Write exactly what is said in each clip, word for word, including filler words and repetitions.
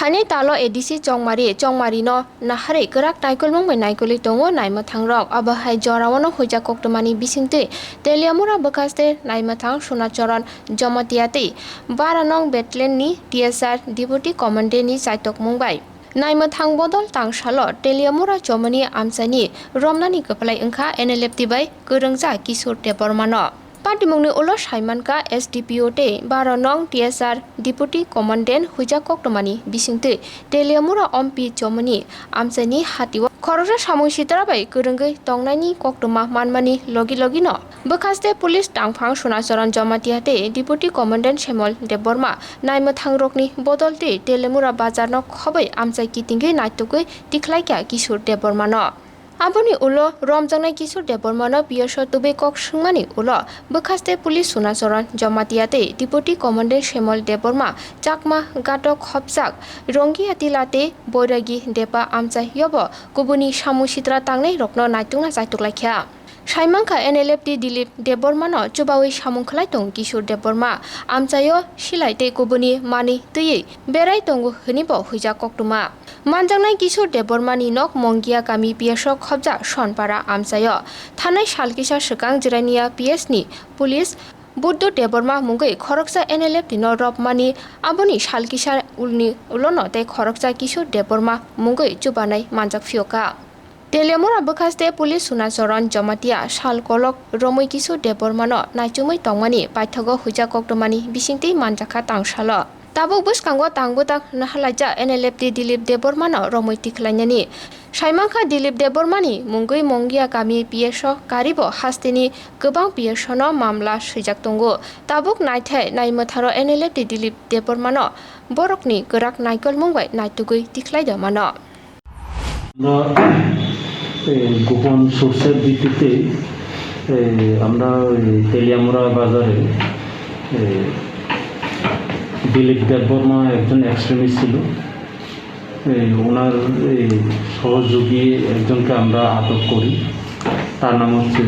Ani talo A D C Chongmari, Chongmari no naharwi kwrak naikolmung bai naikolwi tongo naimwthang rok. Abo hai jora o no huijak koktwmani bisingtwi Teliamura bwkhaste naimwthang Sunacharan Jamatia tei bara nong Battalion ni T S R Deputy Commandant ni chaitokmung bai naimwthang bodol tangsalo Teliamura chomani amchaini romnani kwplai wngkha N L F T bai kwrwngsa Kishore Debbarma no. Patimungni ulo saimankha S D P O tei bara nong T S R Deputy Commandant huijak koktwmani bisingtwi Teliamura ompi chomani amchaini hatio khoroksa samung sitra bai kwrwngwi tongnaini koktwma manmani logi logino bwkhaste police tangphang Sunacharan Jamatia tei Deputy Commandant Semol Debbarma naimwthangrokni bodol tei Teliamura bazarno khobwi amchai kitingwi naitugwi tikhlaikha Kishore Debbarmano. Aboni ulo romjaknai Kishore Debbarmano P S o tubui kok swngmani ulo bwkhaste police Sunacharan Jamatia tei Deputy Commandant Semol Debbarma Chakma gatok khopjak Rongiya Tila tei Boiragi Depa amchai yobo kubuni samung sitra tangnai rokno naitukna chaituklaikha. Saimankha N L F T Dilip Debbarmano chubawi samung khlai tongo Kishore Debbarma, amchaio silai tei kubuni manwi twiwi berai tongo hwnwibo huijak koktwma. Manjaknai Kishore Debbarmani nok Mongia kami P S o khopjak Sonpara amchaio. Thanai sal kisa swkang Jirania P S ni police Buddho Debbarma mungwi khoroksa N L F T no ropmani aboni sal kisa ulni ulono tei khoroksa Kishore Debbarma mungwi chubanai manjak phiyokha. Teliamura bwkhaste police Sunacharan Jamatia sal kolok romwi Kishore Debbarmano naichomwi tongmani paithago huijak koktwmani bisingtwi manjakha tangsalo. Tabuk bwskango tang bwtak nahalaijak N L F T Dilip Debbarmano romwi tikhlainani. Saimankha Dilip Debbarmani mungwi Mongia kami P S o karibo hasteni kwbang P S o no mamla swijak tongo. Tabuk naithai naimwtharo N L F T Dilip Debbarmano borokni kwrak naikolmung bai naitugwi tikhlai da mano. আমরা এই গোপন সোর্সের ভিত্তিতে এই আমরা এই তেলিয়ামুড়া বাজারে এই দিলীপ দেববর্মা একজন এক্সট্রিমিস্ট ছিল। এই ওনার এই সহযোগী একজনকে আমরা আটক করি। তার নাম হচ্ছে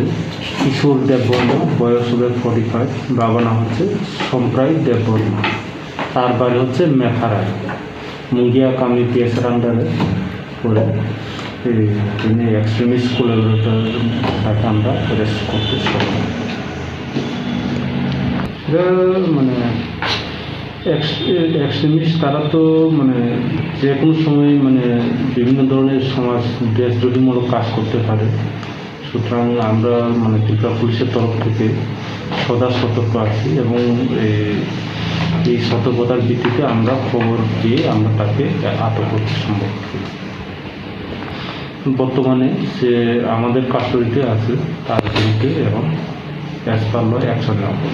কিশোর দেববর্মা, বয়স হবে ফর্টি ফাইভ। বাবার নাম হচ্ছে সম্প্রায় দেববর্মা। তার বাড়ি হচ্ছে মেখারায়, মুঙ্গিয়া কামি পিএসের আন্ডারে পড়ে। এই, তিনি এক্সট্রিমিস্ট কোলাবরেটর, তাকে আমরা অ্যারেস্ট করতে সক্ষম। এরা মানে এক্স-, এক্সট্রিমিস্ট, তারা তো মানে যে কোনো সময় মানে বিভিন্ন ধরনের সমাজ দেশদ্রোহীমূলক কাজ করতে পারে। সুতরাং আমরা মানে ত্রিপুরা পুলিশের তরফ থেকে সদা সতর্ক আছি এবং এই, এই সতর্কতার ভিত্তিতে আমরা খবর পেয়ে আমরা তাকে আটক করতে সম্ভব হয়েছে। বর্তমানে সে আমাদের কাস্টডিতে আছে, তার বিরুদ্ধে এখন অ্যাজ পার ল অ্যাকশন নেওয়া হবে।